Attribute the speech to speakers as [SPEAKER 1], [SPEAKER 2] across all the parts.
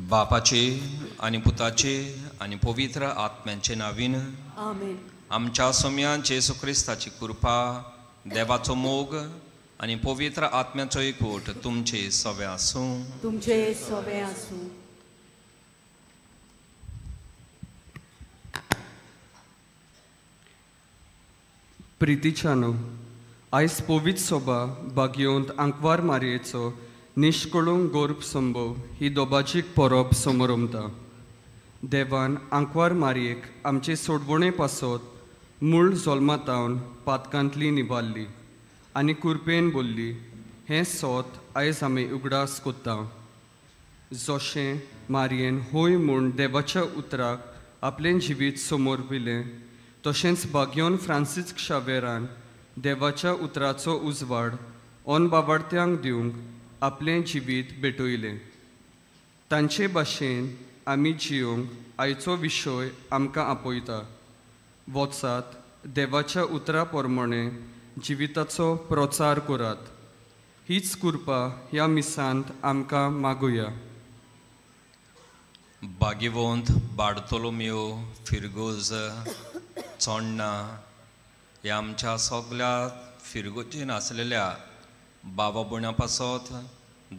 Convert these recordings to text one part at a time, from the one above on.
[SPEAKER 1] बापाचे आनी पुताचे आनी पवित्र आत्म्यांचे नावीन
[SPEAKER 2] आमेन।
[SPEAKER 1] आमच्या सोम्या जेजू क्रिस्ताची कृपा, देवाचो मोग आनी पवित्र आत्म्याचो एकवट तुमचे सवे आसूं।
[SPEAKER 2] तुमचे सवे आसूं।
[SPEAKER 3] प्रितीच्यानो, आयज पवित्र सोबा बागयोंत आंकवार मारयेचो निश्कळूंक गोर्भ संभव ही दोबाजीक परब समरमता। देवान आंकवार मारयेक आमचे सोडवणे पासत मूळ जल्मातावन पातकांतली निवारली आनी कुरपेन बोल्ली। हें सोत आयज आमी उगडास कोत्ता। जशें मारयेन होय म्हूण देवाच्या उतराक आपलें जिवीत समर्पिलें, तशेंच बागयोन फ्रांसीस शावेरान देवाच्या उतराचो उजवाड ऑन बाबार्थ्यांक दिवंक आपलें जिवीत भेटयलें। तांचे भाशेन आमी जियोंक आयचो विशय आमकां आपयता। वचात, देवाच्या उतरा प्रमाणे जिविताचो प्रचार करात। हीच कृपा ह्या मिसांत आमकां मागुया।
[SPEAKER 1] बागेवंत बार्तोलोमियो फिरगोज चोडणा ह्या आमच्या सगल्या फिरगोजेन आसलेल्या बाबा भयणा पासत,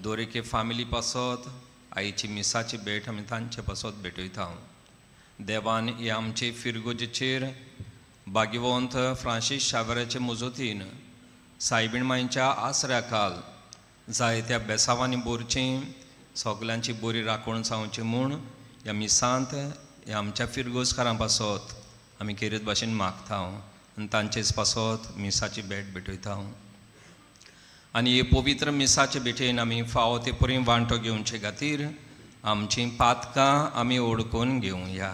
[SPEAKER 1] दरेके फामिली पासत आईची मिसाची भेट आमी तांचे पासत भेटयता। देवान हे आमचे फिरगोजेचेर बागेवंत फ्रांसीस शावेराचे मजतीन सायबीण मांयच्या आसऱ्या खाल जायत्या बेसावांनी बोरचीं, सगल्यांची बरी राखण जावची म्हूण ह्या मिसांत ह्या आमच्या फिरगोजकारां पासत आमी खेरीत भाशेन मागता आनी तांचेच पासत मिसाची भेट भेटयता। आनी हे पवित्र मिसाचे भेटेन आमी फावो ते परी वांटो घेवचे खातीर आमचीं पातकां आमी ओडकून घेवया।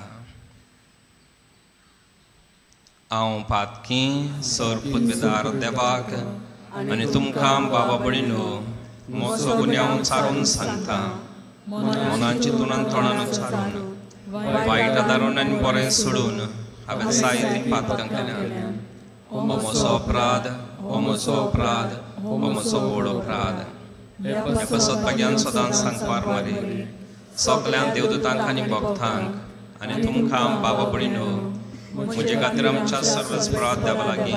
[SPEAKER 1] हांव पातकी सर पदवेदार देवाक आनी तुमकां बाबा भयणीनो म्हजो गुन्यांव चारून सांगता। मनाची तुनान तोंडान चारून, वायट आदारून आनी बरें सोडून हांवें जायतीं पातकां केल्यात। हो म्हजो अपराध, हो म्हजो अपराध, हो म्हजो व्हड अपराध। हे पासत भाग्यान सदांच सांगपार मारी सगल्यांक देवदूतांक आनी भक्तांक आनी तुमकां बाबा भयणीनो म्हजे खातीर आमच्या सर्वस्परात देवा लागीं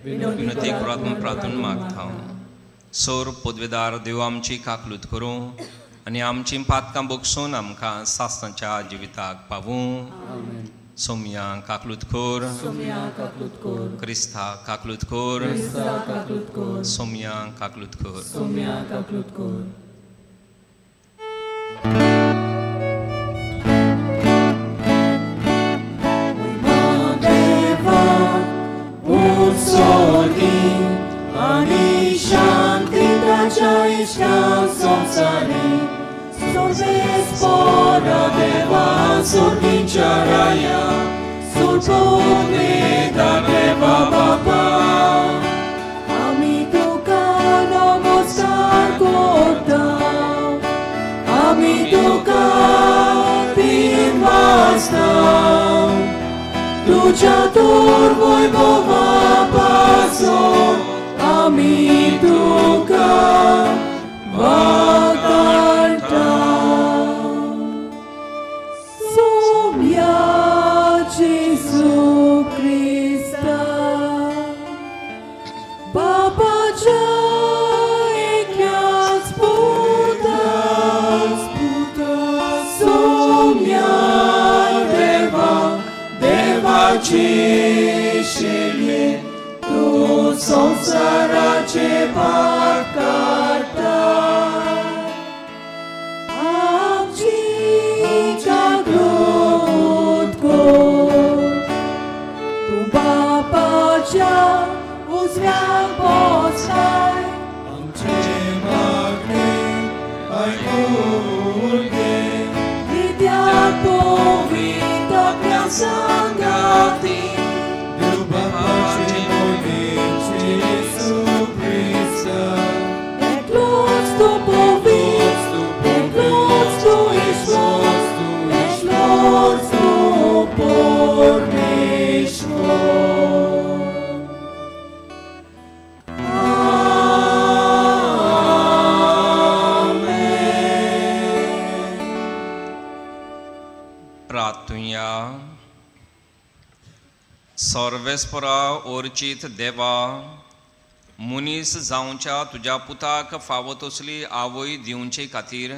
[SPEAKER 1] विनती करात म्हूण प्रार्थना मागता। सोर पदवेदार देव आमची काकलूत करूं आनी आमचीं पातकां बगसून आमकां सासणाच्या जिविताक पावूं। सोम्या काकलूत कर, क्रिस्ता काकलूत कर, सोम्या काकलूत कर।
[SPEAKER 2] आमी तुका नमस्कार करता, आमी तुका तीन वाजता, तुज्या तोर वैभवा पासून आमी तुका वाखाणटा। सोम्या जेजू क्रिस्ता बाबाच्या एकल्याच पुता, सोम्या देवा देवाची शिले तूं संवसाराचे पाप काडटा। आमची जागृत कर, तूं बापाच्या उजव्याक बसलाय,
[SPEAKER 4] आमचे मागणे आयकून घे,
[SPEAKER 2] कित्याक पवित्र आपल्या सांगाती
[SPEAKER 4] देव बापाची मोगीन जेजू क्रिस्ता,
[SPEAKER 2] एकलोच तूं पवित्र, एकलोच तूं ईश्वर, एकलोच तूं परमेश्वर। आमेन।
[SPEAKER 1] प्रार्थुया. सर्वेस्परा ओर्चीत देवा, मनीस जावच्या तुज्या पुताक फावो तसली आवय दिवचे खातीर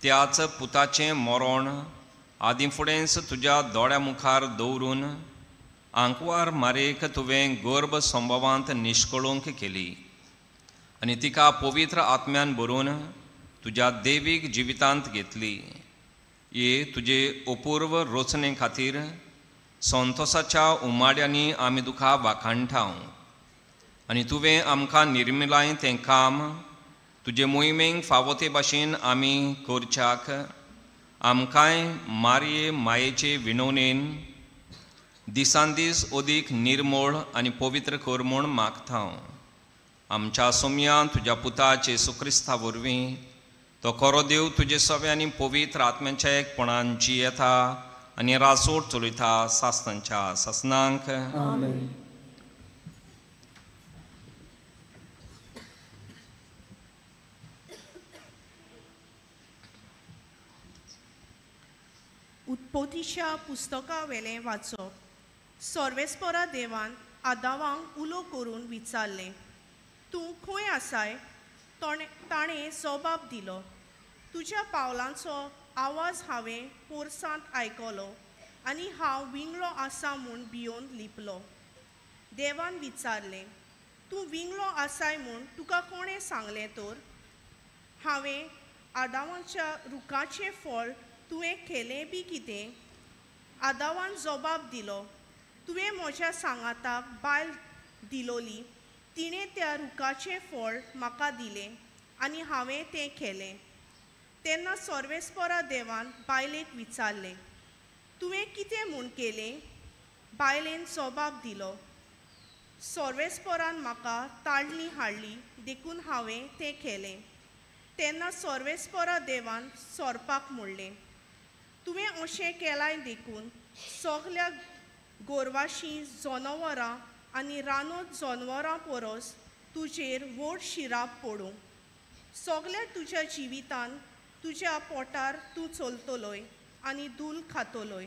[SPEAKER 1] त्याच पुताचें मरण आदीं फुडेंच तुज्या दोळ्या मुखार दवरून आंकवार मारेक तुवें गर्भ संभवांत निश्कळूंक केली आनी तिका पवित्र आत्म्यान भरून तुज्या देवीक जिवितांत घेतली. हे तुजे अपूर्व रचने खातीर संतोसाच्या उमाड्यांनी आमी तुका वाखाणटाव आनी तुवें आमकां निर्मिलाय तें काम तुजे मोहिमेक फावो ते भाशेन आमी करच्याक आमकांय मारये मायेचे विनवणेन दिसान दीस अदीक निर्मळ आनी पवित्र कर म्हूण मागता. आमच्या सोमयान तुज्या पुता जेजू क्रिस्ता वरवीं तो खरो देव तुजे सवे आनी पवित्र आत्म्याच्या एकपणान जियेता आनी रासोड चलयता सासनांच्या सासनांक.
[SPEAKER 3] आमेन.
[SPEAKER 5] उत्पत्तीच्या पुस्तका वेलें वाचप. सर्वेस्परा देवान आदावांक उलो करून विचारलें, तूं खंय आसाय? ताणें जबाब दिलो, तुज्या पावलांचो आवाज हांवें पोरसांत आयकलो आनी हांव विंगलो आसा म्हूण भियोन लिपलो. देवान विचारलें, तूं विंगलो आसाय म्हूण तुका कोणें सांगलें तर? हांवें आदावाच्या रुखाचें फळ तुवें खेलें बी कितें? आदावान जबाब दिलो, तुवें म्हज्या सांगाताक बायल दिलोली, तिणें त्या रुखाचें फळ म्हाका दिलें आनी हांवें तें खेलें. तेन्ना सर्वेस्परा देवान बायलेक विचारलें, तुवें कितें म्हूण केलें? बायलेन जबाब दिलो, सर्वेस्परान म्हाका ताळणी हाडली देखून हांवें तें खेलें. तेन्ना सर्वेस्परा देवान सोरपाक म्हणलें, तुवें अशें केलाय देखून सगल्या गोरवाशी जनावरां आनी रानत जनावरां परस तुजेर व्हड शिराप पडूं. सगल्या तुज्या जिवितान तुज्या पोटार तूं चलतलोय आनी धूल खातलोय.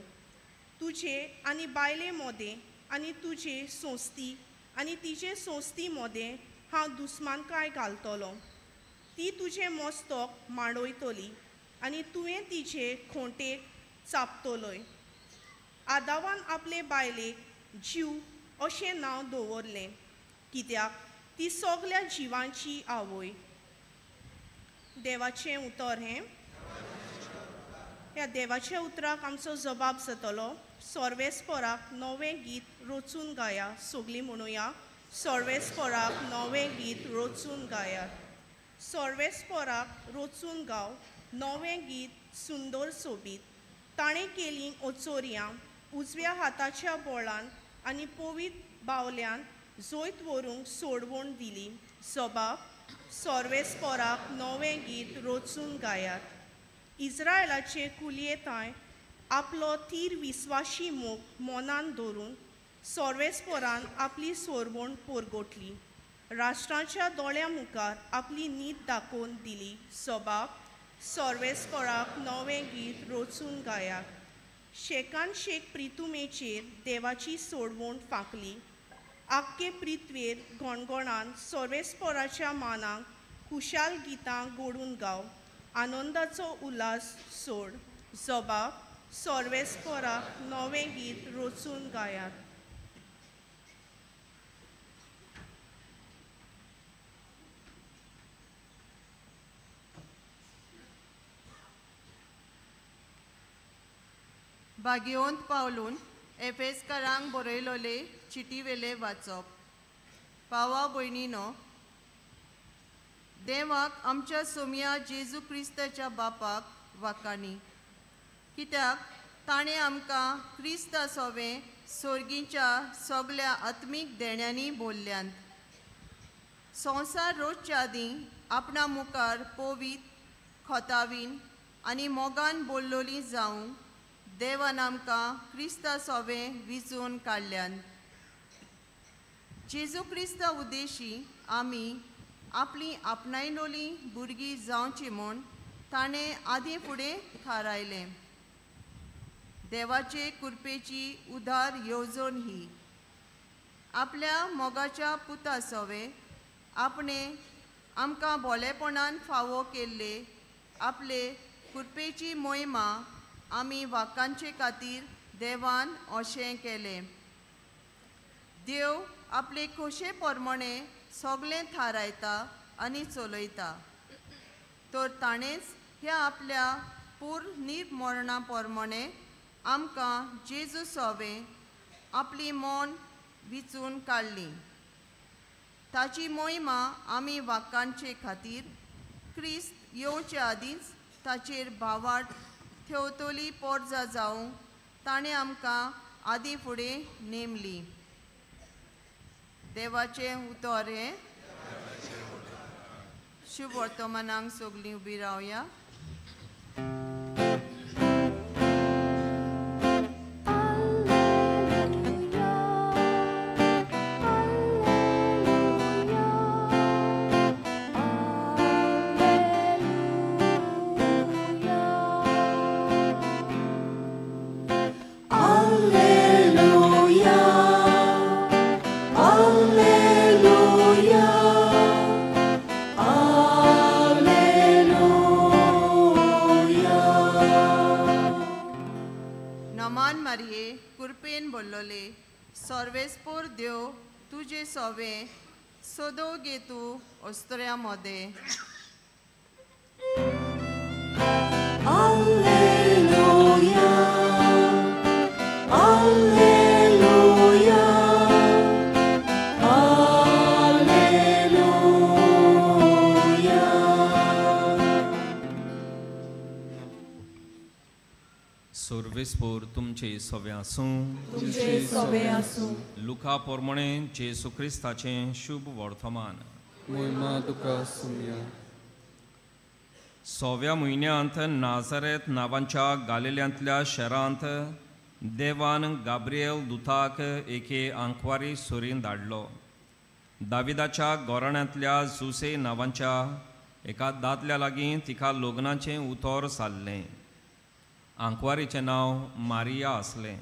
[SPEAKER 5] तुजे आनी बायले मोदें आनी तुजे सोंस्ती आनी तिजे सोंस्ती मोदें हांव दुस्मानकाय घालतलो. ती तुजें मस्तक मांडयतली आनी तुवें तिजे खोंटेक चापतलोय. आदावान आपले बायलेक जीव अशें नांव दवरलें, कित्याक ती सगल्या जिवांची आवय. देवाचें उतर हें. ह्या देवाच्या उतराक आमचो जबाब जातलो. सर्वेस्पराक नवें गीत रचून गाया. सगलीं म्हणुया, सर्वेस्पराक नवें गीत रचून गायात. सर्वेस्पराक रचून गाव नवें गीत सुंदर सोबीत. ताणें केलीं ओचोरयां उजव्या हाताच्या बोळान आनी पवित्र बावल्यान जैत व्हरूंक सोडवण दिली. जबाब, सर्वेस्पराक नवें गीत रचून गायात. इस्रायलाचे कुलयेताय आपलो थीर विस्वाशी मोग मनान धरून सर्वेस्परान आपली सोडवण परगटली. राष्ट्रांच्या दोळ्यां मुखार आपली नीत दाखोवन दिली. जबाब, सर्वेस्पराक नवें गीत रचून गायात. शेकान शेक प्रितुमेचेर देवाची सोडवण फांकली. आख्खे प्रिथ्वेर गणगणान सर्वेस्पराच्या मानाक खुशाल गितां गोडून गाव. आनंदाचो उल्हास सोड. जबाब, सर्वेस्पराक नवें गीत रचून गायात.
[SPEAKER 6] भाग्यवंत पावलून एफेसकारांक बरयलोले चिटीवेले वाचप. पावा भयणीनो, देवाक आमच्या सोमया जेजू क्रिस्ताच्या बापाक वाकाणी, कित्याक ताणें आमकां क्रिस्ता सोवें सोर्गीच्या सगल्या आत्मीक देण्यांनी बोल्ल्यांत. संवसार रोजच्या आदीं आपणा मुखार पवीत खोतावीन आनी मोगान बोल्लोली जावंक देवान आमकां क्रिस्ता सोवें विजोवन काडल्यान. जेजू क्रिस्ता उद्देशी आमी आपली आपणायलोली भुरगीं जावची म्हूण ताणें आदीं फुडें थारायलें. देवाचे कुरपेची उदार येवजण ही। आपल्या मोगाच्या पुता सोवे आपणे आमकां बोलेपणान फावो केल्ले आपले कुरपेची मोहिमा आमी वाकांचे खातीर देवान अशें केलें। देव आपले खोशे प्रमाणे सगळें थारायता आनी चलयता, तर ताणेंच ह्या आपल्या पूर्ण निर्मरणा प्रमाणे आमकां जेजू सोवे आपली मन विचून काडली। ताची मोहिमा आमी वाकांचे खातीर क्रिस्त येवचे आदींच ताचेर भावाट थेवतली पोरजा जावंक ताणें आमकां आदी फुडें नेमली। देवाचें उतर हें। शुभ वर्तमानांक सगळीं उबी रावया। सर्वेस्पोर देव तुजे सोवे सदो गे तूं अस्त्र्या मदें।
[SPEAKER 2] Alleluia, Alleluia, Alleluia.
[SPEAKER 1] सर्वेस्पोर तुमचे सोवे आसूं।
[SPEAKER 2] तुमचे सोवे आसूं।
[SPEAKER 1] लुका प्रमाणे जेजू क्रिस्ताचें शुभ वर्तमान।
[SPEAKER 3] मोहिमा तुका सुमया।
[SPEAKER 1] 6व्या म्हयन्यांत नाझरेत नांवाच्या गालिल्यांतल्या शहरांत देवान गाब्रिएल दुताक एके आंकवारी सुरीन धाडलो। दाविदाच्या गोराण्यांतल्या जुसे नांवाच्या एका दादल्या लागीं तिका लग्नाचें उतर सारलें। आंकवारीचें नांव मारिया आसलें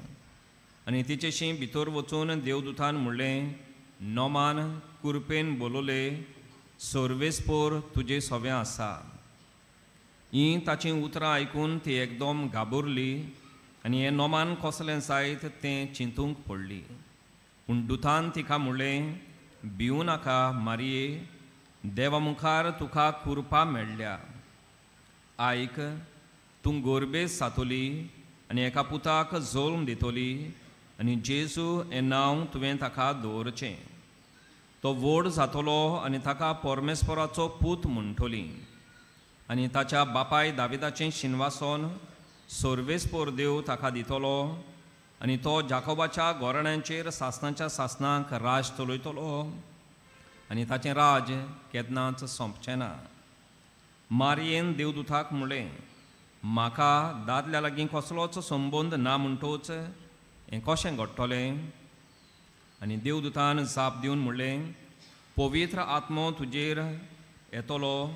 [SPEAKER 1] आनी तिचेशी भितर वचून देवदूतान म्हणलें, नोमान कुरपेन बोलवले, सर्वेस्पोर तुजे सोवे आसा। हीं ताचीं उतरां आयकून ती एकदम घाबरली आनी हें नोमान कसलें जायत तें चिंतूंक पडली। पूण दुतान तिका म्हणलें, भिवूं नाका मारिये, देवा मुखार तुका कुरपा मेळ्ळ्या। आयक, तूं गोरबेज जातली आनी एका पुताक जल्म दितली आनी जेजू हें नांव तुवें ताका दवरचें। तो व्हड जातलो आनी ताका परमेश्वराचो पूत म्हणटली आनी ताच्या बापाय दाविदाचें शिनवासन सर्वेस्पोर देव ताका दितलो आनी तो जाकोबाच्या गोरण्यांचेर सासणाच्या सासणाक राज चलयतलो आनी ताचें राज केन्नाच सोंपचें ना। मारियेन देवदूताक म्हणलें, म्हाका दादल्या लागीं कसलोच संबंद ना म्हणटोच हें कशें घडटलें? आनी देवदूतान जाप दिवन म्हणलें, पवित्र आत्मो तुजेर येतलो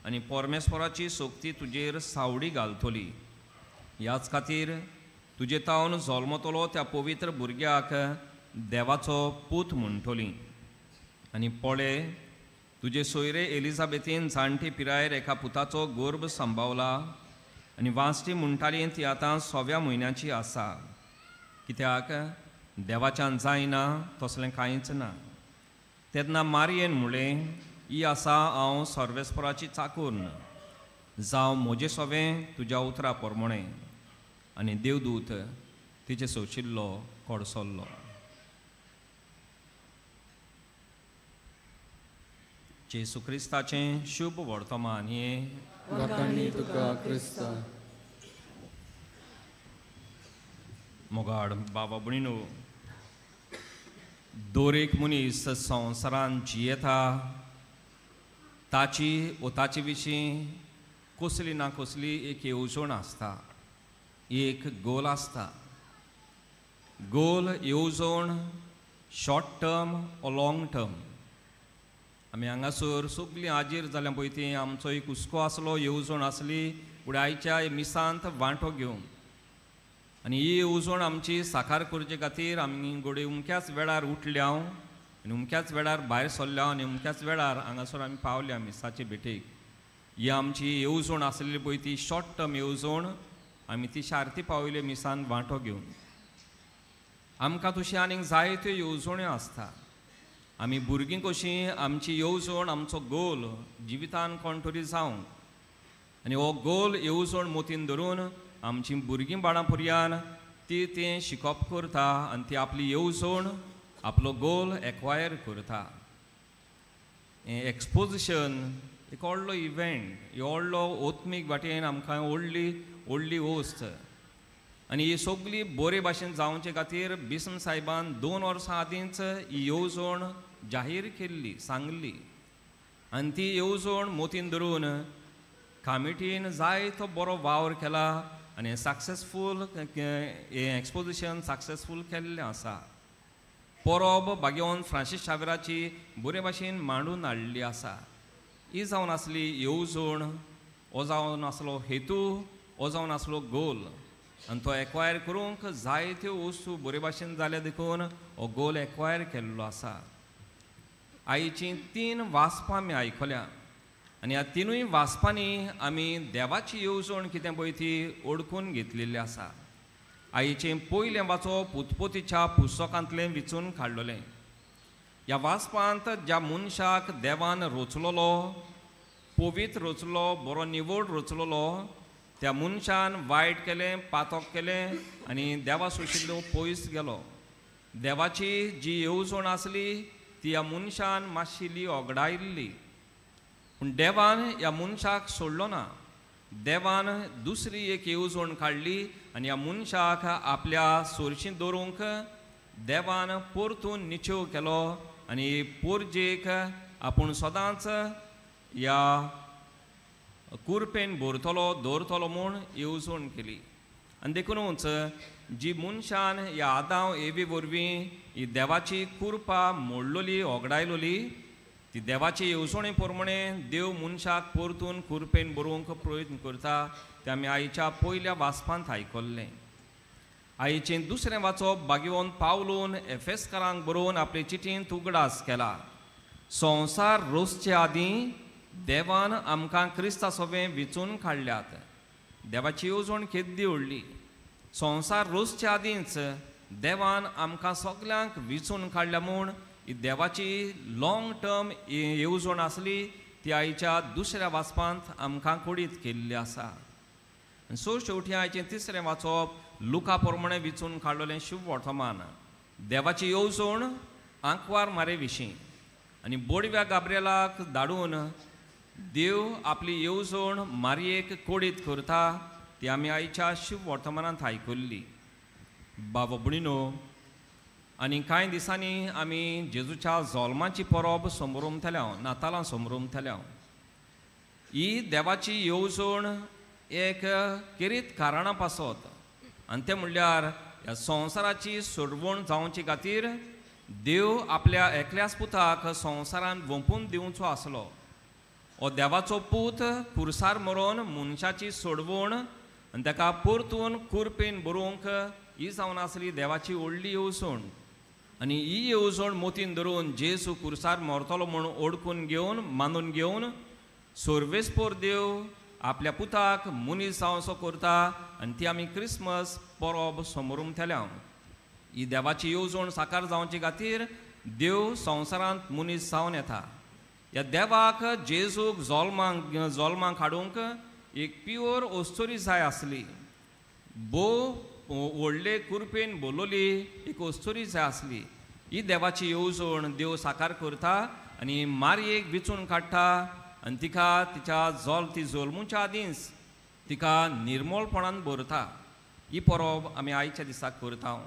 [SPEAKER 1] आनी परमेश्वराची शक्ती तुजेर सावडी घालतली। ह्याच खातीर तुजे तावन जल्मतलो त्या पवित्र भुरग्याक देवाचो पूत म्हणटली। आनी पळय, तुजे सोयरे एलिझाबेथीन जाणटी पिरायेर एका पुताचो गर्भ सांबावला आनी वांसटी म्हणटाली ती आतां 6व्या म्हयन्याची आसा, कित्याक देवाच्यान जायना तसलें कांयच ना। तेन्ना मारियेन म्हणलें, ही आसा हांव सर्वेस्पराची चाकून, जावं म्हजे सोवें तुज्या उतरा प्रमाणें। आनी देवदूत तिचे सोशिल्लो कडसल्लो। जेजू क्रिस्ताचें शुभ वर्तमान हें।
[SPEAKER 3] तुका क्रिस्ता।
[SPEAKER 1] मोगाड बाबा भयणीनो, दर एक मनीस संवसारान जियेता ताची वो ताचे विशीं कसली ना कसली एक येवजण आसता, एक गोल आसता। गोल येवजण शॉर्ट टर्म ओ लॉंग टर्म। आमी हांगासर सगळीं हाजीर जाल्या पळय ती आमचो एक हुस्को आसलो, येवजण आसली फुडें आयच्या मिसांत वांटो घेवंक। आनी ही येवजण आमची साकार करचे खातीर आमी घडये उमक्याच वेळार उठल्या आनी उमक्याच वेळार भायर सरल्या आनी उमक्याच वेळार हांगासर आमी पावल्या मिसाचे भेटेक. ही आमची येवजण आसलेली पळय ती शॉर्ट टर्म येवजण, आमी ती शार्ती पावयली मिसान वांटो घेवन. आमकां तशी आनीक जायत्यो येवजण्यो आसता. आमी भुरगीं कशीं आमची येवजण, आमचो गोल जिवितान कोण तरी जावंक, आनी हो गोल येवजण मोतीन धरून आमची भुरगीं बाळां पुरयान ती तें शिकप करता आनी ती आपली येवजण, आपलो गोल एक्वायर करता. हें एक्सपोजिशन एक व्हडलो इव्हेंट, व्हडलो ओत्मीक वाटेन आमकां व्हडली व्हडली वस्त. आनी ही सगली बरे भाशेन जावचे खातीर बिस्म साहेबान 2 वर्सां आदींच ही येवजण जाहीर केल्ली, सांगली. आनी ती येवजण मोतीन धरून कामिटीन जायतो बरो वावर केला आनी सक्सेसफूल हें एक्सपोजिशन सक्सेसफूल केल्लें आसा. परब बागेवन फ्रांसीस शावेराची बरे भाशेन मांडून हाडली आसा. ही जावन आसली येवजण, हो जावन आसलो हेतू, हो जावन आसलो गोल. आनी तो एक्वायर करूंक जायत्यो वस्तू बरे भाशेन जाल्या देखून हो गोल एक्वायर केल्लो आसा. आईचीं 3 वाचपां आमी आयकल्या आनी ह्या 3 वाचपांनी आमी देवाची येवजण कितें पळय ती ओळखून घेतलेली आसा. आईचें पयलें वाचप उत्पत्तीच्या पुस्तकांतलें विचून काडलेलें. ह्या वाचपांत ज्या मनशाक देवान रचलोलो, पवित्र रचलो, बरो निवड रचलोलो, त्या मनशान वायट केलें, पातक केलें आनी देवा सोशिल्लो पयस गेलो. देवाची जी येवजण आसली ती ह्या मनशान मातशी ओगडायल्ली, पूण देवान ह्या मनशाक सोडलो ना. देवान दुसरी एक येवजण काडली आनी ह्या मनशाक आपल्या सोरशी दवरूंक देवान परतून निचेव केलो आनी पोरजेक आपूण सदांच ह्या कुरपेन भरतलो, दवरतलो म्हूण येवजण केली. आनी देखुनूच जी मनशान ह्या आदांव एवी वरवीं ही देवाची कुरपा मोडलोली, ओगडायलोली, ती देवाची येवजणे प्रमाणे देव मनशाक परतून कुरपेन बरोवंक प्रयत्न करता तें आमी आईच्या पयल्या वाचपांत आयकल्लें. आईचें दुसरें वाचप बागेवन पावलून एफेसकारांक बरोवन आपले चिटींत उगडास केला. संवसार रोसचे आदीं देवान आमकां क्रिस्ता सोबें विचून काडल्यात. देवाची येवजण केद्दी व्हडली. संवसार रोसचे आदींच देवान आमकां सगल्यांक विचून काडल्या म्हूण ही देवाची लॉंग टर्म येवजण आसली ती आईच्या दुसऱ्या वाचपांत आमकां कोडीत केल्ली आसा. आनी सो शेवटी आयचें तिसरें वाचप लुका प्रमाणे विचून काडलेलें शुभ वर्तमान, देवाची येवजण आंकवार मारे विशीं. आनी बोडव्या गाब्रिएलाक धाडून देव आपली येवजण मारयेक कोडीत करता ती आमी आयच्या शुभ वर्तमानांत आयकल्ली. बाबा भयणीनो, आनी कांय दिसांनी आमी जेजूच्या जोल्माची परब समरोमतल्या, नातालां समरोमतल्या. ही देवाची येवजण एक खेरीत कारणा पासत, आनी तें म्हणल्यार ह्या संवसाराची सोडवण जावचे खातीर देव आपल्या एकल्याच पुताक संवसारान वोंपून दिवचो आसलो. हो देवाचो पूत कुर्सार मरोन मनशाची सोडवण आनी ताका परतून कुरपेन बरोवंक ही जावन आसली देवाची व्हडली येवजण. आनी ही येवजण मोतीन धरून जेजू कुर्सार मरतलो म्हूण ओळखून घेवन, मानून घेवन सर्वेस्पोर देव आपल्या पुताक मनीस जावंसो करता आनी ती आमी क्रिसमस परब समोरमतल्या. ही देवाची येवजण साकार जावचे खातीर देव संवसारांत मनीस जावन येता. ह्या देवाक जेजूक जोल्मांक जोल्मांक हाडूंक एक प्युअर अस्तोरी जाय आसली, भोव व्हडले कुरपेन बोलोली एक अस्तोरी जाय आसली. ही देवाची येवजण देव साकार करता आनी मारयेक विचून काडटा आनी तिका तिच्या जोल ती जोल्मुच्या आदींच तिका निर्मळपणान भरता. ही परब आमी आयच्या दिसाक करता.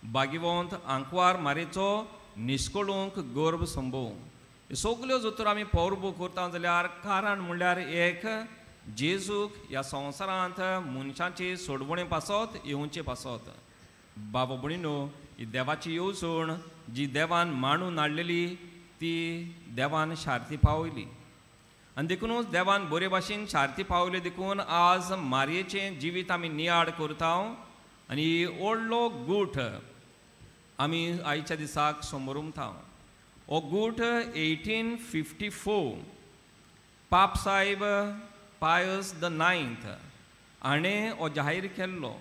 [SPEAKER 1] बागिवंत आंकवार मारेचो निस्कळूंक गर्भ संभोवंक. सगल्यो जर आमी परबो करता जाल्यार कारण म्हणल्यार एक जेजूक ह्या संवसारांत मनशाची सोडवणे पासत येवचे पासत. बाबा भयणीनो, ही देवाची येवजण जी देवान मांडून हाडलेली ती देवान शार्ती पावयली आनी देखुनूच देवान बरे भाशेन शार्ती पावयली देखून आज मारयेचें जिवीत आमी नियाळ करता आनी व्हडलो गूट आमी आयच्या दिसाक समोरुमता. हो गूट 1854 पाप साहेब पायस the ninth हाणें हो जाहीर केल्लो.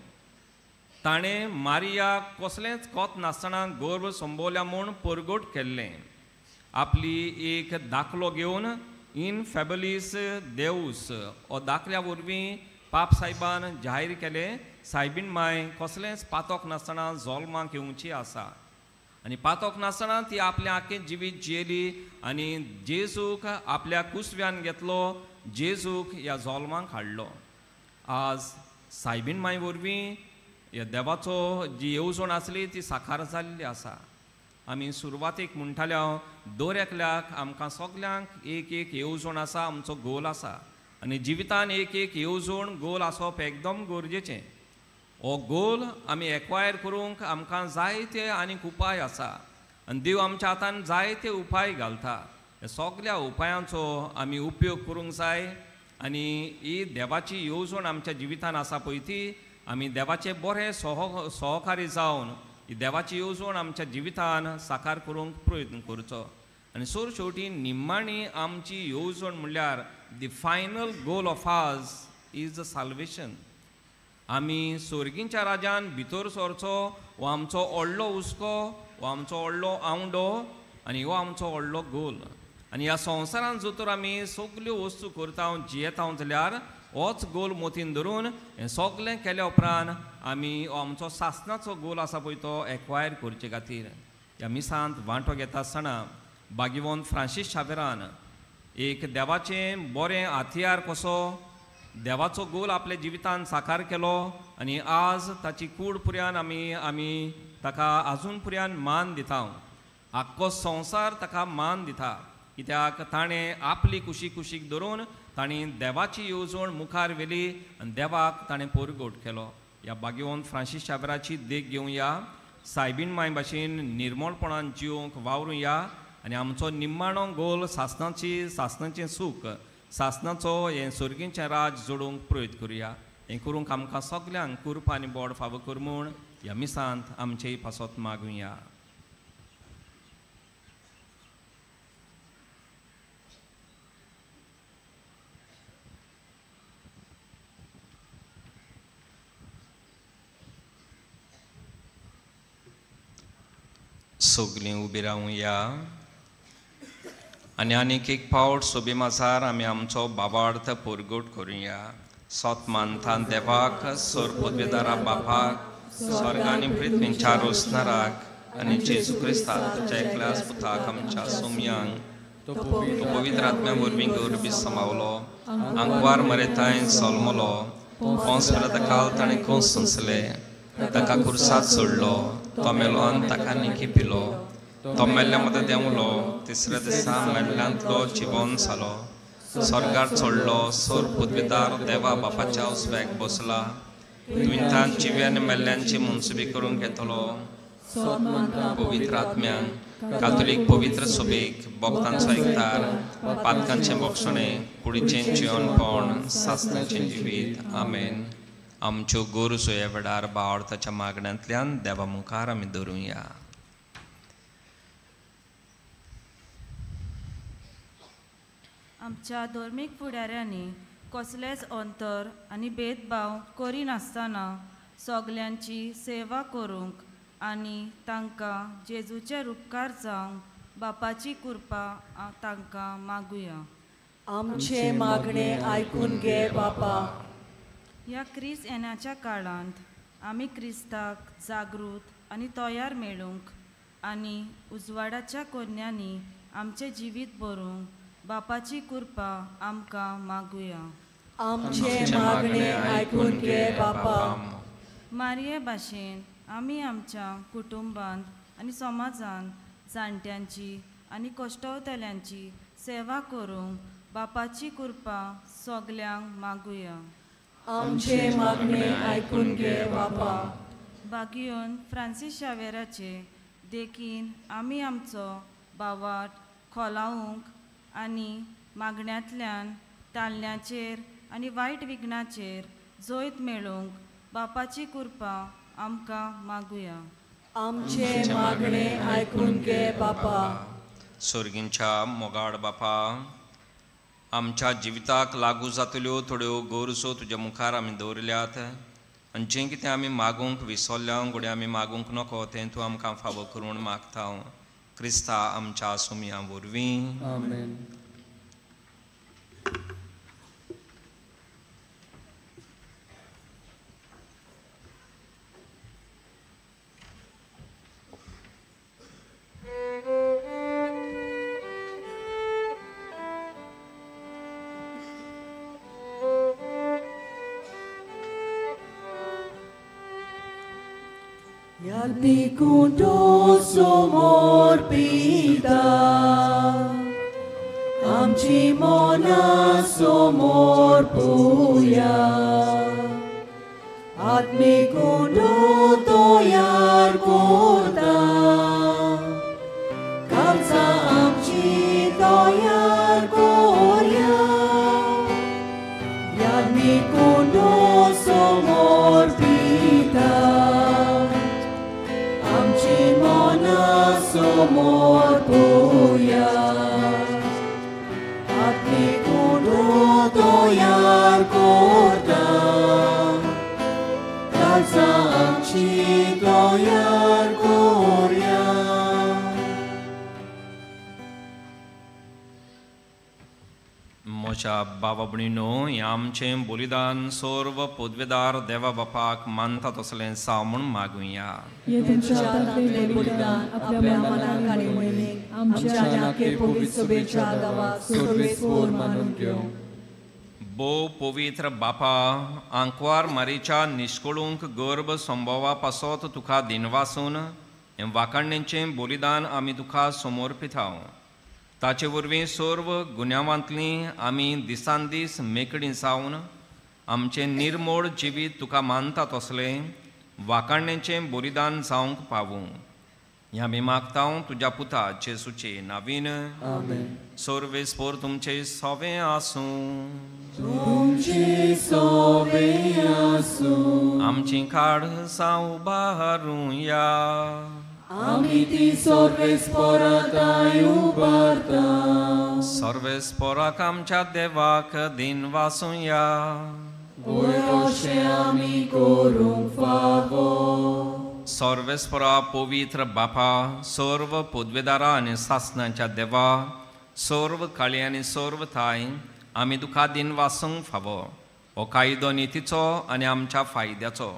[SPEAKER 1] ताणें मारियाक कसलेंच कोत नासतना गर्भ संबोवल्या म्हूण परगट केल्लें. आपली एक दाखलो घेवन इन फॅबलीस देवूस हो दाखल्या वरवीं पाप साहेबान जाहीर केलें सायबीण माय कसलेंच पातोक नासतना जोल्माक येवची आसा आनी पातोक नासतना ती आपलें आख्खें जिवीत जियेली आनी जेजूक आपल्या कुसव्यान घेतलो, जेजूक ह्या जोल्माक हाडलो. आज सायबीण माय वरवीं ह्या देवाचो जी येवजण आसली ती साकार जाल्ली आसा. आमी सुरवातेक म्हणटाले हांव दर एकल्याक आमकां सगल्यांक एक एक येवजण आसा, आमचो गोल आसा आनी जिवितान एक एक येवजण गोल आसप एकदम गरजेचें. हो गोल आमी एक्वायर करूंक आमकां जायते आनीक उपाय आसा आनी देव आमच्या हातान जायते उपाय घालता. ह्या सगल्या उपायांचो आमी उपयोग करूंक जाय आनी ही देवाची येवजण आमच्या जिवितान आसा पळय ती आमी देवाचे बरे सहकारी जावन ही देवाची येवजण आमच्या जिवितान साकार करूंक प्रयत्न करचो. आनी सोर शेवटी निमाणी आमची येवजण म्हणल्यार the final goal of us is the salvation. आमी सोर्गींच्या राजान भितर सरचो हो आमचो व्हडलो हुस्को, हो आमचो व्हडलो आवंडो आनी हो आमचो व्हडलो गोल. आनी ह्या संवसारांत जर तर आमी सगल्यो वस्तू करता जियेता जाल्यार होच गोल मोतीन धरून हें सगलें केल्या उपरांत आमी हो आमचो सासनाचो गोल आसा पळय तो एक्वायर करचे खातीर ह्या मिसांत वांटो घेता आसतना बागीवोन फ्रांसीस शावेरान एक देवाचें बरें हत्यार कसो देवाचो गोल आपल्या जिवितान साकार केलो आनी आज ताची कूड पुऱ्यान आमी आमी ताका आजून पुऱ्यान मान दिता. आख्खो संवसार ताका मान दिता कित्याक ताणें आपली कुशी कुशीक धरून ताणें देवाची येवजण मुखार व्हेली आनी देवाक ताणें परगट केलो. ह्या बागेवन फ्रांसीस शावेराची देख घेवया, सायबीण माय भाशेन निर्मळपणान जिवंक वावरुया आनी आमचो निमाणो गोल सासनाची सासनाचें सूख सासनाचो हें सोर्गींचें राज जोडूंक प्रयत्न करुया. हें करूंक आमकां सगल्यांक कुरपा आनी बोड फावो कर म्हूण ह्या मिसांत आमचेय पासत मागुया. सगलीं उबी रावया आनी आनीक एक फावट सोबी माजार आमी आमचो बाबार्थ परगट करुया. सोत मानता देवाक, सोर पदवेदारा बापाक, स्वर्ग आनी पृथ्वीच्या रोसणाराक आनी जेजू क्रिस्ताच्या एकल्याच पुताक आमच्या सोमयांक तो पवित्र आत्म्या वरवीं गौरवी समावलो, आंकवार मरेताय सोलमलो, पोंस काल ताणें कोंस सोंसले, ताका कुर्सात सोडलो, तो मेलो आनी ताका निकी पिलो, तो मेल्ल्या मदें देंवलो, तिसऱ्या दिसा मेल्ल्यांतलो जिवन जालो, स्वर्गार चडलो, सोर पदवेदार देवा बापाच्या उजव्याक बसला, दुयेंतान जिव्या आनी मेल्ल्यांची मनसुबी करूंक येतलो. पवित्र आत्म्यान कातोलीक पवित्र सोबेक भक्तांचो एकतार, पातकांचें बक्षणें, कुडीचें जिवनपण, सासनाचें जिवीत. आमेन. आमच्यो गरजो ह्या वेळार भावार्थाच्या मागण्यांतल्यान देवा मुखार आमी धरुया.
[SPEAKER 7] आमच्या धर्मीक फुडाऱ्यांनी कसलेच अंतर आनी भेदभाव करिनासतना सगल्यांची सेवा करूंक आनी तांकां जेजूचे उपकार जावंक बापाची कृपा तांकां मागुया.
[SPEAKER 2] आमचे मागणे आयकून घे बापा.
[SPEAKER 7] ह्या क्रिस्त येण्याच्या काळांत आमी क्रिस्ताक जागृत आनी तयार मेळूंक आनी उजवाडाच्या कोन्यांनी आमचें जिवीत भरूंक बापाची कृपा आमकां मागुया.
[SPEAKER 2] आमचे मागणे आयकून घे बापा.
[SPEAKER 7] मारये भाशेन आमी आमच्या कुटुंबांत आनी समाजांत जाणट्यांची आनी कश्टवतल्यांची सेवा करूंक बापाची कृपा सगल्यांक मागुया.
[SPEAKER 2] आमचे मागणे आयकून घे बापा.
[SPEAKER 7] बागियोन फ्रांसीस शावेराचे देखीन आमी आमचो बावाट खोलावंक आनी मागण्यांतल्यान ताल्ल्याचेर आनी वायट विघ्नाचेर जैत मेळोवंक बापाची कृपा आमकां मागुया.
[SPEAKER 2] आमचे मागणे आयकून घे बापा.
[SPEAKER 1] सोर्गींच्या मोगाड बापा, आमच्या जिविताक लागू जातल्यो थोड्यो गरजो तुज्या मुखार आमी दवरल्यात आनी जें कितें आमी मागूंक विसरल्या घडये आमी मागूंक नको तें तूं आमकां फावो करून मागता. क्रिस्ता आमच्या सुमया वरवीं.
[SPEAKER 3] आमेन.
[SPEAKER 2] Yalpikundo somorpita, amchi mona somorpuya, atmikundo toyar kota, kamsa amchi toyar korya, yalpikundo somorpita. Somorpuya, atmikundo toyar korta, kalsa amchi toyar korya.
[SPEAKER 1] म्हज्या बाबा भयणीनो, हें आमचें बलिदान सर्व पदवेदार देवा बापाक मानता तसलें साव म्हूण मागुया. भोव पवित्र बापा, आंकवार मारीच्या निश्कळूंक गर्भ संभवा पासत तुका दिनवासून हें वाखाणणेचें बलिदान आमी तुका समर्पिता. ताचे वरवीं सर्व गुन्यांवांतलीं आमी दिसान दीस मेकळीं जावन आमचें निर्मोळ जिवीत तुका मानता तसलें वाखाणणेचें बलिदान जावंक पावूं. ह्या आमी मागता तुज्या पुता जेसूचे नावीन.
[SPEAKER 3] आमेन.
[SPEAKER 1] सर्वेस्पोर तुमचे सोवे आसूं.
[SPEAKER 4] तुमचे सोवे आसूं.
[SPEAKER 1] आमची काळजां उबारुया.
[SPEAKER 4] आमी ती सर्वेस्पोराताय उबारता.
[SPEAKER 1] सर्वेस्पोराक आमच्या देवाक दिनवासुया.
[SPEAKER 4] वयर अशें आमी करूंक फावो.
[SPEAKER 1] सर्वेस्पोरा पवित्र बापा, सर्व पदवेदारा आनी सासणाच्या देवा, सर्व काळी आनी सर्व थाय आमी तुका दिनवासूंक फावो. हो कायदो नितीचो आनी आमच्या फायद्याचो.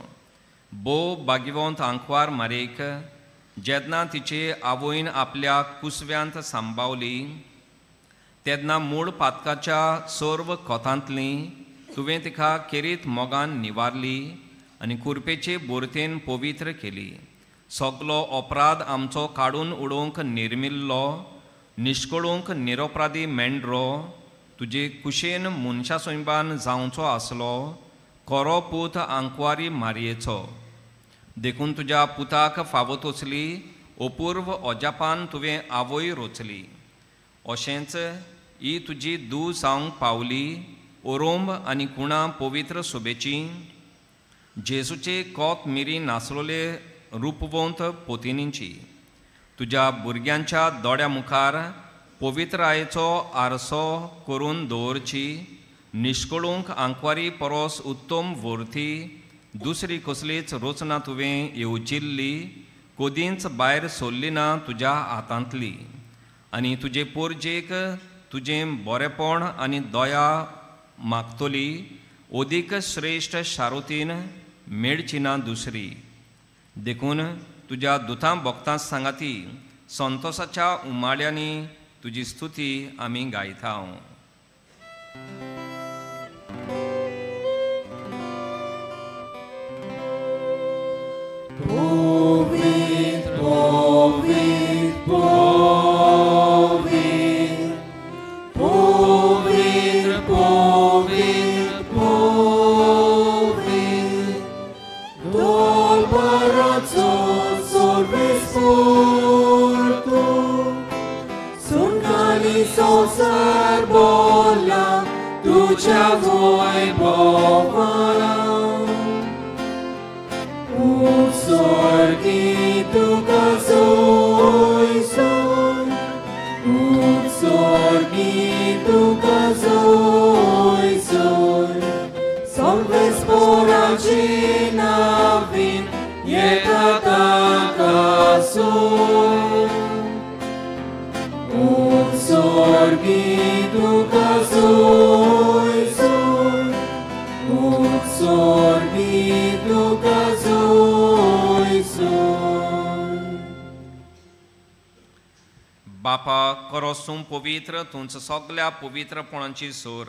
[SPEAKER 1] भोव भाग्यवंत आंकवार मारीक जेन्ना तिचे आवयन आपल्या कुसव्यांत सांबावली तेन्ना मूळ पातकाच्या सर्व कोतांतली तुवें तिका खेरीत मोगान निवारली आनी कुरपेचे बोरतेन पवित्र केली. सगलो अपराध आमचो काडून उडोवंक निर्मिल्लो निश्कळूंक निरपराधी मेंढरो तुजे कुशेन मनशा सैंबान जावचो आसलो कोरो पूत आंकवारी मारयेचो. देखून तुज्या पुताक फावो तसली अपूर्व अजापान तुवें आवय रोचली. अशेंच ही तुजी दू जावंक पावली ओरोंब आनी कुणां पवित्र सोबेची जेजूचे कोत मिरी नासलोले रुपवंत पोतिनींची. तुज्या भुरग्यांच्या दोळ्या मुखार पवित्रायेचो आरसो करून दवरची निश्कळूंक आंकवारी परस उत्तम व्हरती दुसरी कसलीच रचना तुवें येवजिल्ली कदींच भायर सोडली ना तुज्या हातांतली. आनी तुजे पोरजेक तुजें बरेपण आनी दया मागतली अदीक श्रेश्ठ शारुतीन मेळची ना दुसरी. देखून तुज्या दुतां भक्तां सांगाती संतोसाच्या उमाळ्यांनी तुजी स्तुती आमी गायता.
[SPEAKER 4] Povit, povit, povit, povit, povit, povit, dol barazzo sorvesporto, sun cali serbola, duce voi bovara. सर्वेस्पोराची नावीन येता ताका सोय उत्सर्गी तुका सोय सोय उत्सर्गी तुका सोय सोय.
[SPEAKER 1] बापा करोसूं पवित्र तुमच्या सगल्या पवित्रपणाची सोर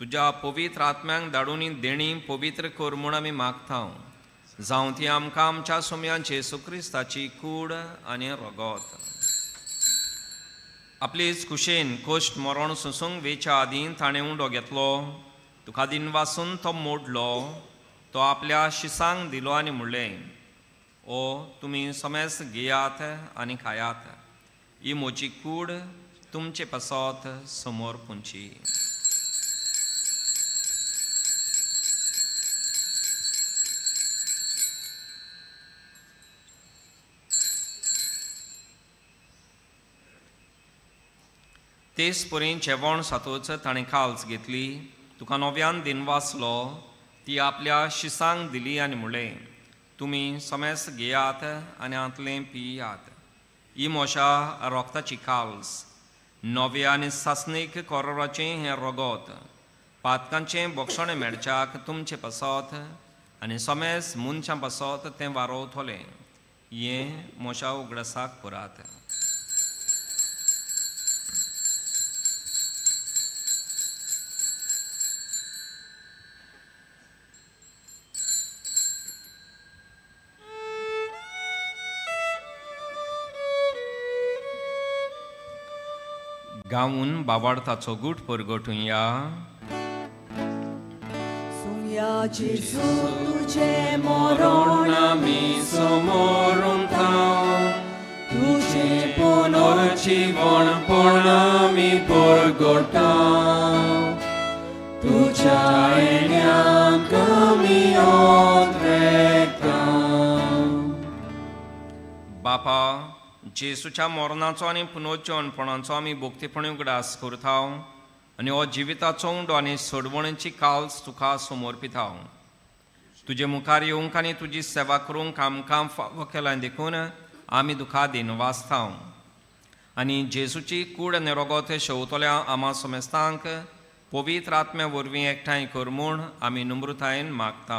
[SPEAKER 1] तुज्या पवित्र आत्म्यांक धाडून देणी पवित्र कर म्हूण आमी मागता. जावं ती आमकां आमच्या सोम्यान जेजू क्रिस्ताची कूड आनी रगत. आपलेच कुशेन कश्ट मरण सोंसूंक वेच्या आदीं ताणें उंडो घेतलो, तुका दिनवासून तो मोडलो, तो आपल्या शिसांक दिलो आनी म्हणलें, ओ तुमी समेस घेयात आनी खायात, ही म्हजी कूड तुमचे पासत समोर पुंची. तेच परी जेवण सातोच ताणें काल्स घेतली, तुका नव्यान दिनवासलो, ती आपल्या शिसांक दिली आनी म्हणलें, तुमी समेस घेयात आनी हांतलें पियात, ही म्हज्या रोगताची काल्स, नव्या आनी सासणीक कोरोराचें हें रगत, पातकांचें बक्षणें मेळच्याक तुमचें पासत आनी समेस मनशां पासत तें वारोवतलें, हें म्हज्या उगडासाक करात. गावून बाबार्थाचो गूट परगटुया.
[SPEAKER 2] सुया जेजू तुझे मरण
[SPEAKER 1] आमी समोर
[SPEAKER 4] तुझे पुनर्जीवनपण आमी परगटा, तुझ्या येण्याक आमी ओद्रेता.
[SPEAKER 1] बापा, जेजूच्या मरणाचो आनी पुनर्जीवनपणाचो आमी भोक्तीपणी उगडास करता आनी हो जिविताचो उंडो आनी सोडवणेची काल्स तुका समर्पिता. तुजे मुखार येवंक आनी तुजी सेवा करूंक आमकां फावो केला देखून आमी तुका दिनवासता आनी जेजूची कूड आनी रगत शेवतल्या आमा समेस्तांक पवित्र आत्म्या वरवीं एकठांय कर म्हूण आमी नम्रतायेन मागता.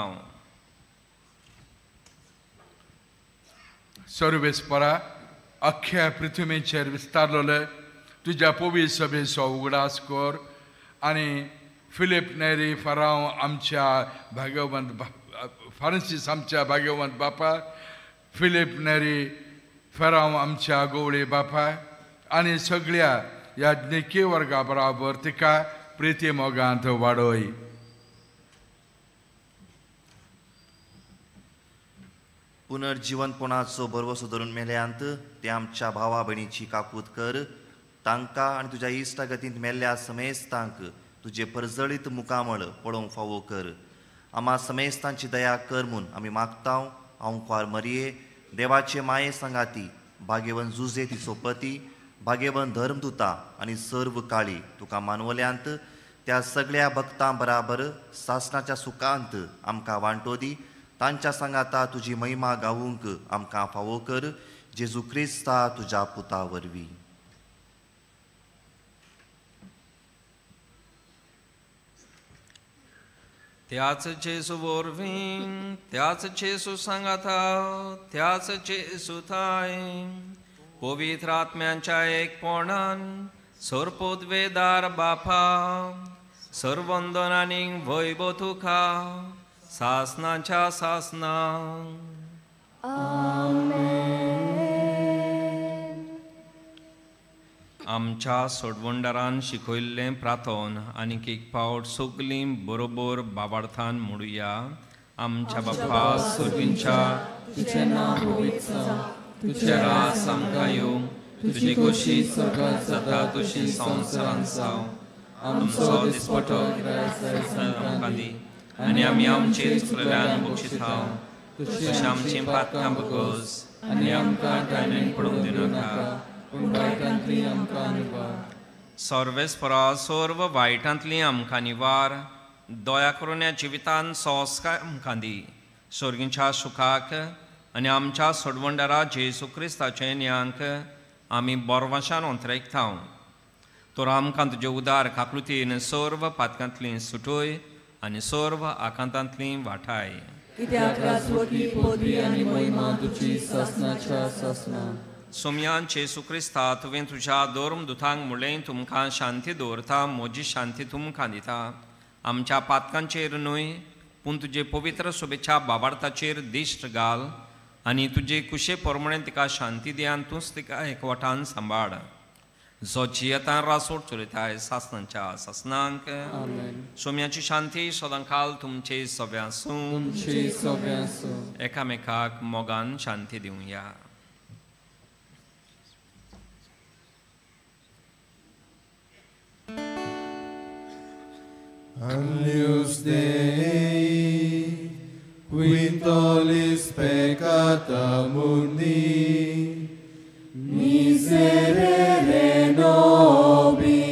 [SPEAKER 8] सर्वेस्परा, अख्ख्या पृथ्वीचेर विस्तारलेले तुज्या पवित्र सभेचो उगडास कर आनी फिलीप नेरी फरांव आमच्या भाग्यवंत फ्रांसीस आमच्या भाग्यवंत बापा, फिलीप नेरी फरांव आमच्या गवळी बापा आनी सगळ्या याज्ञिकी वर्गा बराबर तिका प्रिती मोगांत वाडय.
[SPEAKER 9] पुनर्जीवनपणाचो भरवसो धरून मेल्यांत ते आमच्या भावा भयणीची काकूत कर, तांकां आनी तुज्या इश्टागतींत मेल्ल्या समेस्तांक तुजें परजळीत मुखामळ पळोवंक फावो कर. आमा समेस्तांची दया कर म्हूण आमी मागता. हांव मरिये देवाचे माये सांगाती भाग्यवन जुजे तिचो पती, भाग्यवन धर्मदुता आनी सर्व काळी तुका मानवल्यांत त्या सगळ्या भक्तां बराबर सासणाच्या सुखांत आमकां वांटो दी. तांच्या सांगाता तुजी महिमा गावूंक आमकां फावो कर, जेजू क्रिस्ता तुज्या पुता वरवीं.
[SPEAKER 1] त्याच जेजू वरवीं, त्याच जेजू सांगाता, त्याच जेजू थाय पवित्र आत्म्यांच्या एकपणान सर्पोद्वेदार बापा सर्वंदन आनी वैभव तुका सासनाच्या सासना. आमच्या सोडवणदारान शिकयल्लें प्रार्थन आनीक एक फावट सगलीं बरोबर बाबार्थान म्हणुया. आमच्या बापा सर्वींच्या,
[SPEAKER 3] तुझें नांव पवित्र जावं,
[SPEAKER 1] तुजें राज आमकां येवं, तुजी खोशी स्वर्गांत जाता तशी संवसारांत जावं. आमचो दिसपटो आमकां दी आनी आमी आमचे चुकलेल्यान बक्षिता तशें आमचीं पातकां बगस आनी आमकां टायमेन पडूंक दिनाका,
[SPEAKER 3] पूण वायटांतली आमकां निवार.
[SPEAKER 1] सर्वेस्परा सर्व वायटांतली आमकां निवार दया करून ह्या जिवितान संस्कार आमकां दी. सोर्गींच्या सुखाक आनी आमच्या सोडवणदारा जेजू क्रिस्ताचे न्यांक आमी बोरवाशान अंतरेकता. तर आमकां तुजे उदार काकृतीन सर्व पातकांतली सुटय आनी सर्व आकांतांतली वाठाय.
[SPEAKER 2] कित्याक राजवटी पदवी आनी महिमा तुजी सासणाच्या सासणा.
[SPEAKER 1] सोम्यान जेजू क्रिस्ता तुवें तुज्या धर्म दुतांक म्हणलें तुमकां शांती दवरता, म्हजी शांती तुमकां दिता. आमच्या पातकांचेर न्हय पूण तुजे पवित्र शुभेच्छा बाबार्थाचेर दिश्ट घाल आनी तुजे कुशे प्रमाणे तिका शांती दी आनी तूंच तिका एकवटान सांबाळ. जो जियेतान रासोट चलयताय सासणाच्या सासणांक. सोम्याची शांती सदांकाल तुमचे सगळ्यां आसूं. एकामेकाक मोगान शांती दिवया.
[SPEAKER 4] Agnus Dei, qui tollis peccata mundi, miserere nobis.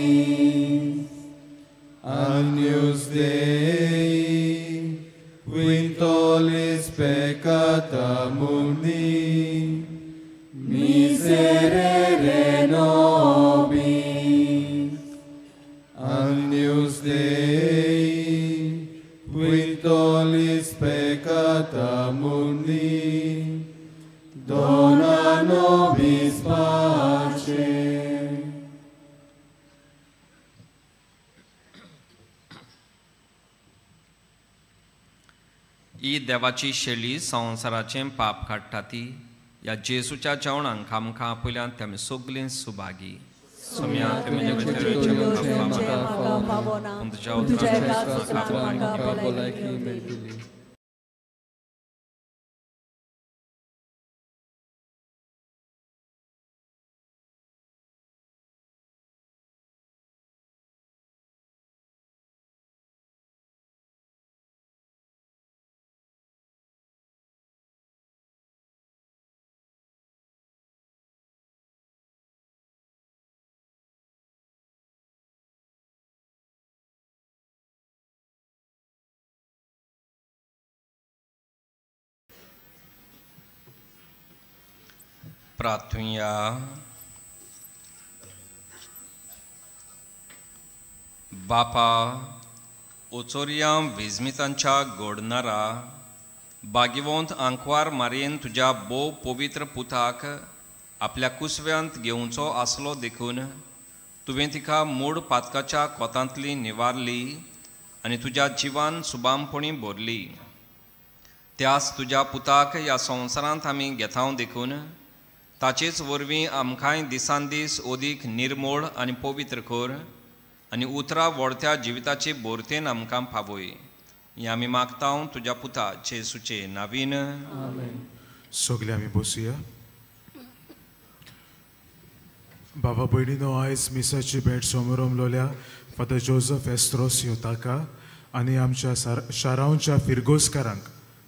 [SPEAKER 4] Agnus Dei, qui tollis peccata mundi, miserere nobis. Agnus Dei, qui tollis peccata mundi, dona nobis pace.
[SPEAKER 1] ही देवाची शेली संवसाराचें पाप काडटा ती ह्या जेजूच्या जेवणांक आमकां आपयल्यान ते आमी सगलीं सुभागी. सोम्या प्रार्थुया. बापा ओचोरया विजमितांच्या गोडनारा बागिवंत आंकवार मारयेन तुज्या भोव पवित्र पुताक आपल्या कुसव्यांत घेवचो आसलो देखून तुवें तिका मूड पातकाच्या कोतांतली निवारली आनी तुज्या जिवान सुबामपणी भरली. त्याच तुज्या पुताक ह्या संवसारांत आमी घेतांव देखून ताचेच वरवीं आमकांय दिसान दीस ओदीक निर्मोळ आनी पवित्र कर आनी उतरां व्हडत्या जिविताचे भरतेन आमकां पावय. हें आमी मागता तुज्या पुता जेजूचे नावीन.
[SPEAKER 10] सगळे आमी बसुया. बाबा भयणीनो, आयज मिसाची भेट समोरमलोल्या फादर जोजफ एस्ट्रोसियो ताका आनी आमच्या शारांच्या फिरगोजकारांक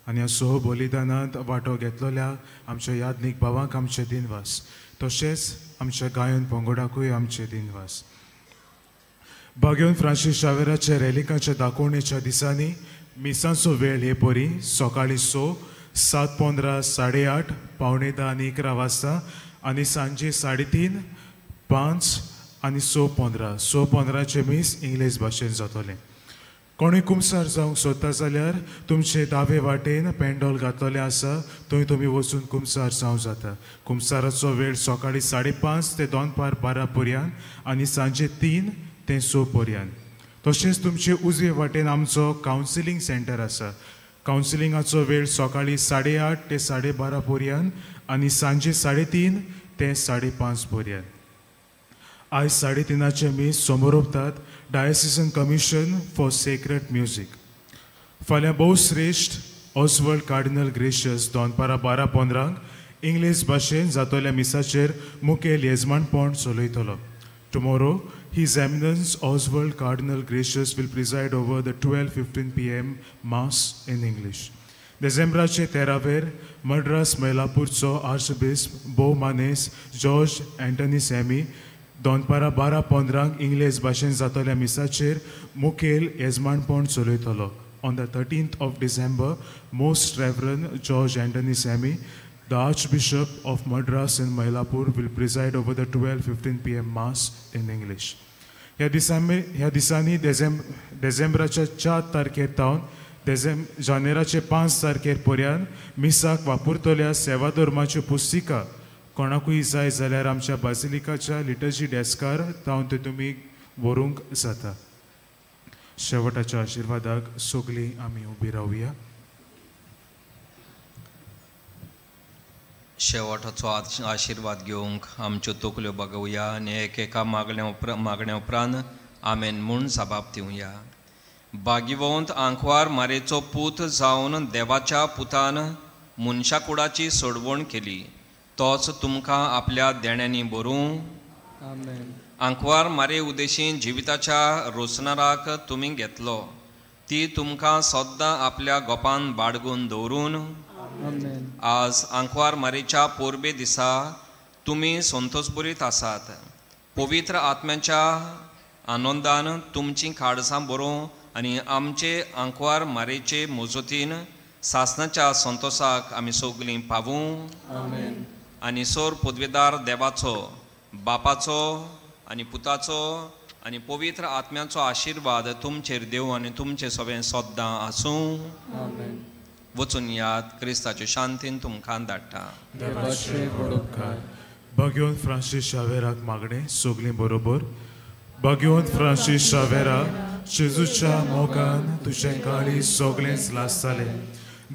[SPEAKER 10] आनी ह्या सह बलिदानांत वांटो घेतलेल्या आमच्या यादनीक भावांक आमचे दिनवास, तशेंच आमच्या गायन पंगडाकूय आमचे दिनवास. बागेवन फ्रांसीस शावेराच्या रेलिकाच्या दाखोवणेच्या दिसांनी मिसांचो वेळ हे परी सकाळीं 6, 7:15, 8:30, 9:45 आनी 11 वाजता आनी सांजे 3:30, 5 आनी 6:15. 6:15 मीस इंग्लीश भाशेन जातलें. कोणूय कुमसार जावंक सोदता जाल्यार तुमचे दावे वाटेन पेंडोल घातलेलें आसा, थंय तुमी वचून कुमसार जावं जाता. कुमसाराचो वेळ सकाळीं 5:30 ते दनपार 12 पर्यंत आनी सांजे 3 ते 6 पर्यंत. तशेंच तुमचे उजवे वाटेन आमचो कावन्सिलींग सेंटर आसा. कावन्सिलिंगाचो वेळ सकाळीं 8:30 ते 12:30 पर्यंत आनी सांजे 3:30 ते 5:30 पर्यंत. आयज 3:30 मीस समोर diocesan commission for sacred music. फाल्यां भोवश्रेश्ठ ऑस्वर्ड कार्डिनल ग्रेशियस दनपारां 12:15 इंग्लीश भाशेन जातल्या मिसाचेर मुखेल येजमानपण चलयतलो. Tomorrow His Eminence Oswald Cardinal Gracious will preside over the 12:15 p.m. Mass in English. डिसेंबराचे 13 मद्रास मैलापूरचो आर्चबिस्प भोव मानेस जॉर्ज अँटनी सॅमी दनपारां 12:15 इंग्लेज भाशेन जातल्या मिसाचेर मुखेल येजमानपण चलयतलो. On the 13th of December, Most Reverend George Anthony Sammy, the Archbishop of Madras and Mylapore, will preside over the 12:15 p.m. Mass in English. ह्या दिसांनी डिसेंबराच्या 4 तारखेर तावन जानेराचे 5 तारखेर पर्यंत मिसाक वापरतल्या सेवा धर्माच्यो पुस्तिका कोणाकूय जाय जाल्यार आमच्या बासिलिकाच्या लिटर्जी डेस्कार तावन त्यो तुमी व्हरूंक जाता. शेवटाच्या आशिर्वादाक सगळीं आमी उबी रावया.
[SPEAKER 1] शेवटाचो आशिर्वाद घेवंक आमच्यो तकल्यो बागोवया आनी एकेका मागण्या उपरांत आमेन म्हूण जबाब दिवया. बागिवंत आंकवार मारेचो पूत जावन देवाच्या पुतान मनशा कुडाची सोडवण केली, तोच तुमकां आपल्या देण्यांनी भरूं. आंकवार मारे उदेशी जिविताच्या रोसणाराक तुमी घेतलो, ती तुमकां सद्दां आपल्या गोपान बाडगून दवरून आज आंकवार मारेच्या पोरबे दिसा तुमी संतोषभरीत आसात. पवित्र आत्म्याच्या आनंदान तुमचीं काळजां बरोवं आनी आमचे आंकवार मारेचे मजतीन सासणाच्या संतोषाक आमी सगळीं पावूं. आनी सोर पदवेदार देवाचो, बापाचो आनी पुताचो आनी पवित्र आत्म्याचो आशिर्वाद तुमचेर देव आनी तुमचे सगळें सद्दां आसूं. वचून याद क्रिस्ताचे शांतीन तुमकां धाडटा.
[SPEAKER 10] भगवंत फ्रांसीस शावेराक मागणें सगळीं बरोबर. भगवंत फ्रांसीस शावेरा, जेजूच्या मोगान तुजें काळीज सगळेंच लासतालें,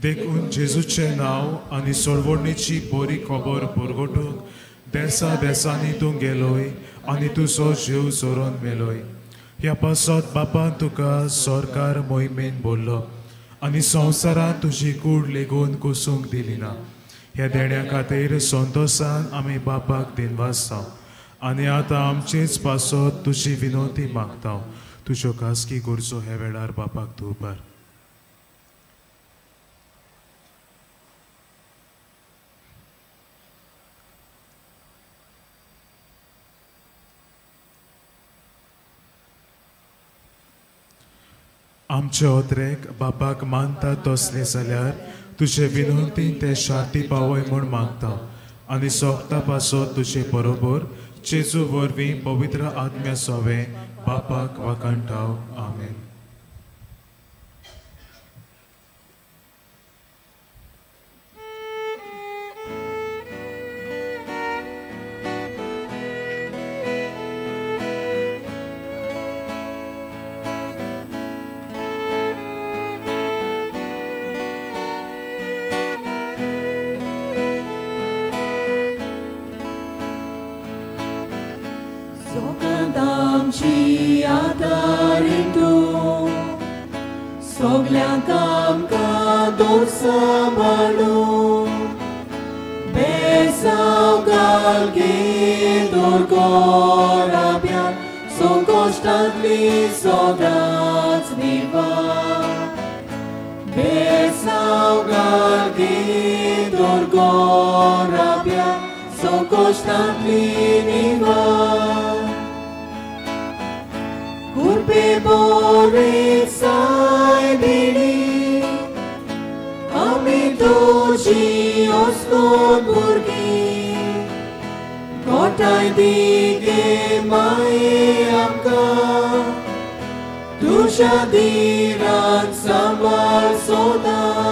[SPEAKER 10] देखून जेजूचें नांव आनी सोडवणेची बरी खबर परगटूंक देसा देसांनी तूं गेलोय आनी तुजो जीव जोरोन मेलोय. ह्या पासत बापान तुका सरकार मोहिमेन बोल्लो आनी संवसारांत तुजी कूड लेगून कोसूंक दिली ना. ह्या देण्या खातीर संतोशान आमी बापाक दिनवासता आनी आतां आमचेच पासत तुजी विनवती मागता. तुज्यो खासगी गरजो ह्या वेळार बापाक धुवपार. आमचे ओत्रेक बापाक मानता तसले जाल्यार तुजे विनवतीन ते शांती पावय म्हूण मागता आनी सोगता पासत तुजे बरोबर जेजू वरवीं पवित्र आत्म्या सोवे बापाक वाखाणटाव. आमेन.
[SPEAKER 4] तुझ्या धीरान सांबाळ सोदा.